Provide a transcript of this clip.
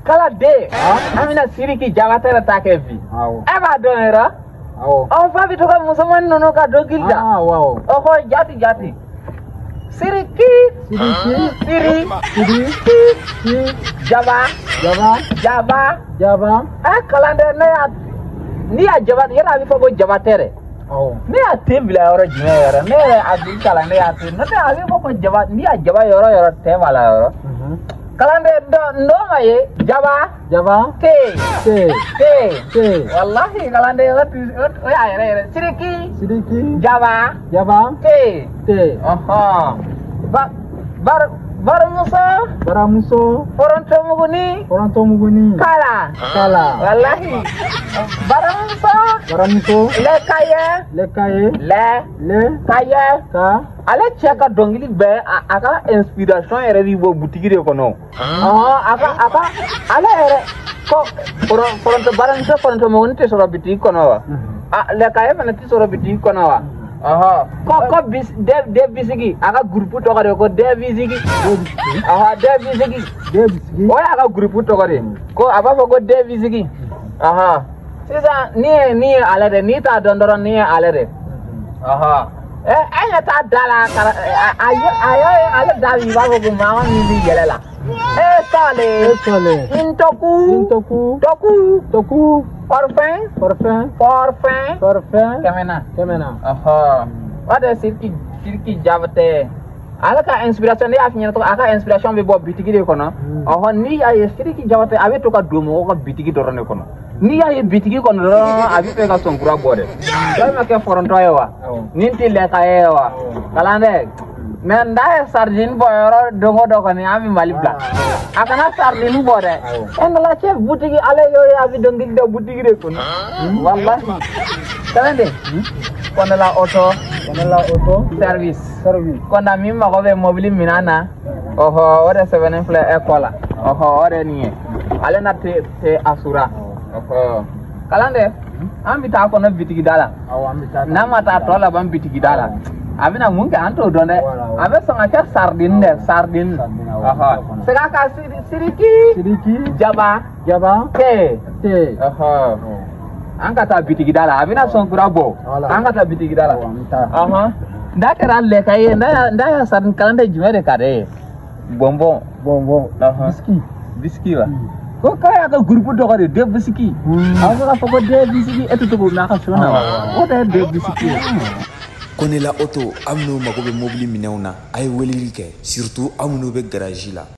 Kala den an bɛna Sidiki Jabatɛ de ta kɛ bi. E b'a dɔn yɛrɛ? Aw fa bɛ to ka musomanin ninnu ka dɔnkili da. Ɔhɔ jati jati. Sidiki. Sidiki. Siri. Jaba. Jaba. Jaba. Jaba. Ɛ kalanden ne y'a n'i y'a jaba yɛrɛ a bɛ fɔ ko Jabatɛ dɛ. Ne y'a ten bila yɔrɔ jumɛn yɛrɛ ne yɛrɛ a bi kalan ne y'a ten n'o tɛ a bɛ fɔ ko jaba n'i y'a jaba yɔrɔ yɔrɔ tɛ b'a la yɔrɔ. Kalanden dɔ ma ye jaba. Jaba. Te. Te. Te. Te. Walahi kalanden o y'a yɛrɛ yɛrɛ Sidiki. Sidiki. Jaba. Jaba. Te. Te. Ɔhɔn. Ba baramuso. Baramuso. Forontomuguni. Forontomuguni. Kala. Kala. Walahi. Baramuso. Baramuso. Lɛkayɛ. Lɛkayɛ. Lɛ. Lɛ. Kayɛ. Ka. Ale cɛ ka dɔnkili bɛɛ a ka inspiration yɛrɛ b'i bɔ butigi de kɔnɔ. A ka ale yɛrɛ ko foronto baramuso forontomuguni tɛ sɔrɔ bitigi kɔnɔ wa? Lɛkayɛ fana tɛ sɔrɔ bitigi kɔnɔ wa? Ko de bisigi a ka groupe tɔgɔ de ko de bisigi. De bisigi. De bisigi. O y'a ka groupe tɔgɔ de. Ko a b'a fɔ ko de bisigi. Sisan ni ye ale de n'i t'a dɔn dɔrɔn ni ye ale de. An ɲɛ t'a da la a ye ale da bi i b'a fɔ ko maa min b'i yɛlɛ la. E sɔle. E sɔle. Ntoku. Ntoku. Toku. Toku. Parfum. Parfum. Parfum. Parfum. Kɛmɛ. Kɛmɛ. O de Sidiki Jabatɛ. Ale ka inspiration ne y'a f'i ɲɛna cogo a ka inspiration bɛ bɔ bitigi de kɔnɔ. N'i y'a ye Sidiki Jabatɛ a bɛ to ka don mɔgɔw ka bitigi dɔrɔn de kɔnɔ. N'i y'a ye bitigi kɔnɔ dɔrɔn a bɛ fɛ ka sɔn kura bɔ dɛ. Dɔw ma kɛ forontɔ ye wa? Nin tɛ lɛka ye wa? Kalanden. Mais n da ye sardine bɔ yɔrɔ don o don kɔni an bɛ Mali bila. A kana sardine bɔ dɛ. E nana cɛ butigi ale y'o ye a bɛ dɔnkili da butigi de kɔnɔ. Walahi. Kalanden. Kɔnɔla auto. Kɔnɔla auto. Service. Service. Kɔnda min mago bɛ mobili minɛn na. Ɔhɔ o de sɛbɛnnen filɛ e kɔ la. Ɔhɔ o de nin ye. Ale na te asura. Ɔhɔ. Kalanden. An bɛ taa kɔnɔ bitigi da la. N'an ma taa tɔ laban bitigi da la. A bɛna mun kɛ an t'o dɔn dɛ. A bɛ sɔn ka kɛ sardine dɛ sardine. Segin a kan Sidiki. Sidiki. Jaba. Jaba. Te. Te. An ka taa bitigi da la a bɛna sɔn kura bɔ. An ka taa bitigi da la. N'a kɛra lɛka ye n'a y'a sardine kalanden jumɛn de ka d'e ye? Bonbon. Bonbon. Biscuit. Biscuit wa? Ko k'a y'a ka groupe tɔgɔ de de biscuit. A bɛ se k'a fɔ ko de biscuit e tɛ to k'o mɛn a ka son na wa? O de ye de biscuit ye. Kɔnela auto aw minnu mago bɛ mobili minɛnw na a ye weleli kɛ surtout aw minnu bɛ garage la.